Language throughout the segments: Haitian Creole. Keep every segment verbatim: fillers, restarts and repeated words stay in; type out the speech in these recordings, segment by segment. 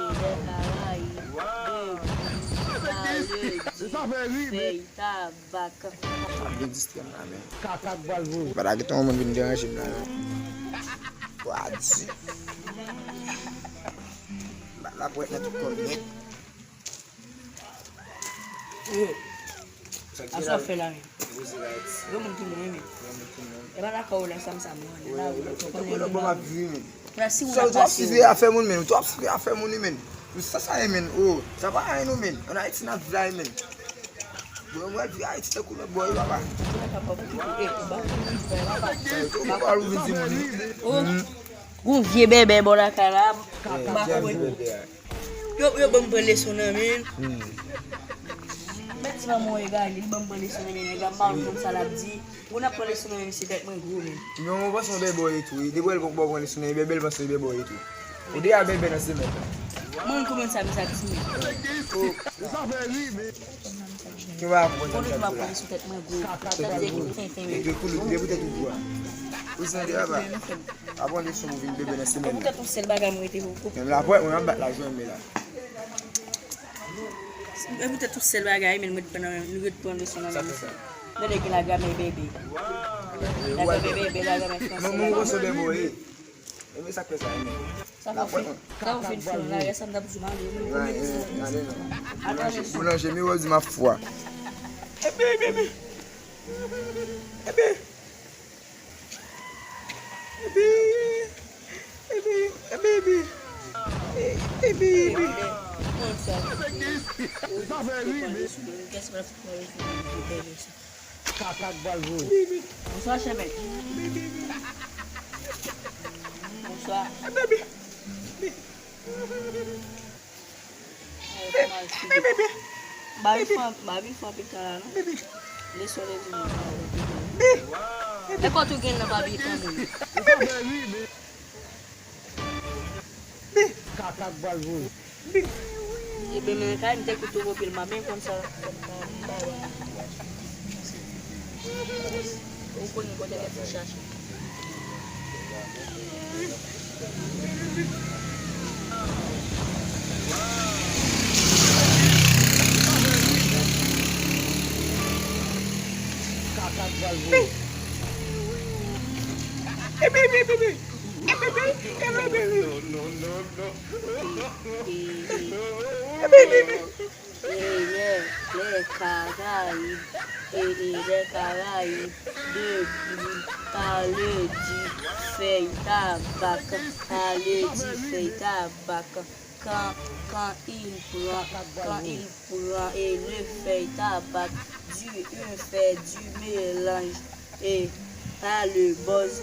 Lè Karayib, depi paledi, fèy tabak. Ap gen distrè m la, men. Kaka k pral voye. Pa ta gentan yon moun vin deranje m la, non. Bwa di. Ba la pwèt nan tout kò m nèt. Sa w ap fè la menm? Yon moun ki mwen menm. E pa lakay ou la, sa m sa mwen. Ou konnen lòt bò m ap viv menm. Sa ou ap swiv afè moun menm. Ou ap swiv afè moun menm. Ou sa sa ye menm. Oh, sa pa anyen non menm. Ann Ayiti n ap viv la menm. Bon, mwen viv Ayiti tankou lòt bò yo papa. Ou pa pale ou vin di moun. Oh, gon vye bèbè bò lakay la. M pa konprann. Yo, yo ban m pran leson nan men. Mèt ti manman w egali, li ban m pran leson nan men nèg la, m pa konn konn sa l ap di. Moun ap pran leson nan men misye tèt mwen gwo men. Non, mwen panse yon bèbè w ye tou wi. Depi w wè l gon bò pran leson nan men bèbè, l panse yon bèbè w ye tou. Ou deja bèbè nan semèn nan. Mwen konn sa misye ap di men. Oh. Ki w pa konprann sa misye ap di la. Konnen m ap pran leson tèt mwen gwo. Sa vle di ki fenfen men. Epi koulou, depi tèt ou gwo a. Ou santi a pa. Aprann leson pou vin bebe nan semèn nan. E poutèt yon sèl bagay mwen rete pou. Menm la pwèt mwen ap bat la jwenn men la. E poutèt yon sèl bagay men mwen te pran nan men, nou ret pran leson nan men misye. Gade gen la gramè bebe. La gramè bebe, la gramè franse. Non, mwen konn se bebe wi. E men sa k fè sa, e men. Sa fè fin, sa fè fin fin la, rès sa m t ap di w male wi. Gade non. Boulanje, boulanje, mi wè w di m ap fwa. Epi, epi, epi. Epi. Epi, epi, epi, epi. E, epi, epi. Konsa. Kaka k pral voye. Bonswa, chèmèt. Bonswa. Ba vin fè, ba vin fè anpil tan la non. Leson de di mwen. Nenpòt ou gen nan pa vin fè moun. Kaka k pral voye. Ebyen men kay m te koute w anpil m pa byen konn sa. Ou konnen kote nèg yo chache. Kaka k pral voye. Epi, epi, epi, epi. Epi, epi, epi, epi. Epi, epi, epi. E lè, lè Karayib, e, e lè Karayib, depi paledi, fèy tabak, paledi, fèy tabak, quand, quand il prend, quand il prend, et le feuille tabac, du, un fait du mélange, et pas le buzz,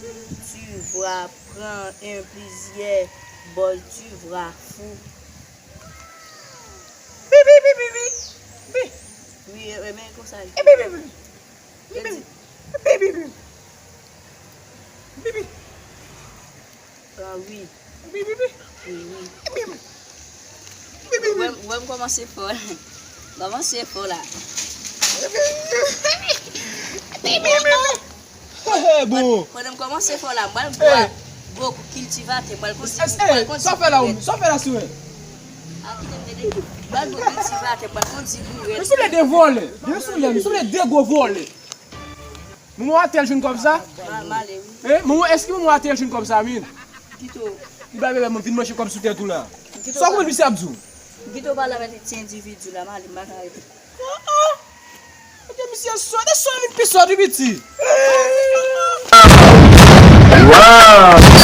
tu vois, prend un plusieurs buzz, tu vois, fou. Bi, bi, bi, bi, bi. Bi. Wi, e, e, men konsa li. E bi, bi, bi. Bi, bi. Bi, bi. Ah, wi. Bi, bi, bi. Wi, wi. Bi, bi. Bi, bi, bi. Ou wè m, ou wè m kòmanse fò la. M kòmanse fò la. Bi, bi, bi. Bi, bi, bi. He, he, bon. Pandan m kòmanse fò la, m pral gwo, gwo kiltivatè, m pral kondi, m pral kondi bourèt. Sa w fè la, sa w fè la, sou mwen? A, kite m tande. M pral gwo kiltivatè, m pral kondi bourèt. M sanble de vòlè. M sanble, m sanble de gwo vòlè. Manman w atè l jwenn kòb sa? Ma, m ale, wi. Eh, manman, èske manman w atè l jwenn kòb sa, min? Kite w. Li bay bebe m vin manje kòb sou tèt ou la. Sa w konn misye ap di w? Kite w pale avèk ti endividi la, m ale, m pa ka rete. Ah, ah. Misye sòt, e sòt vin pi sòt wi piti. Waw!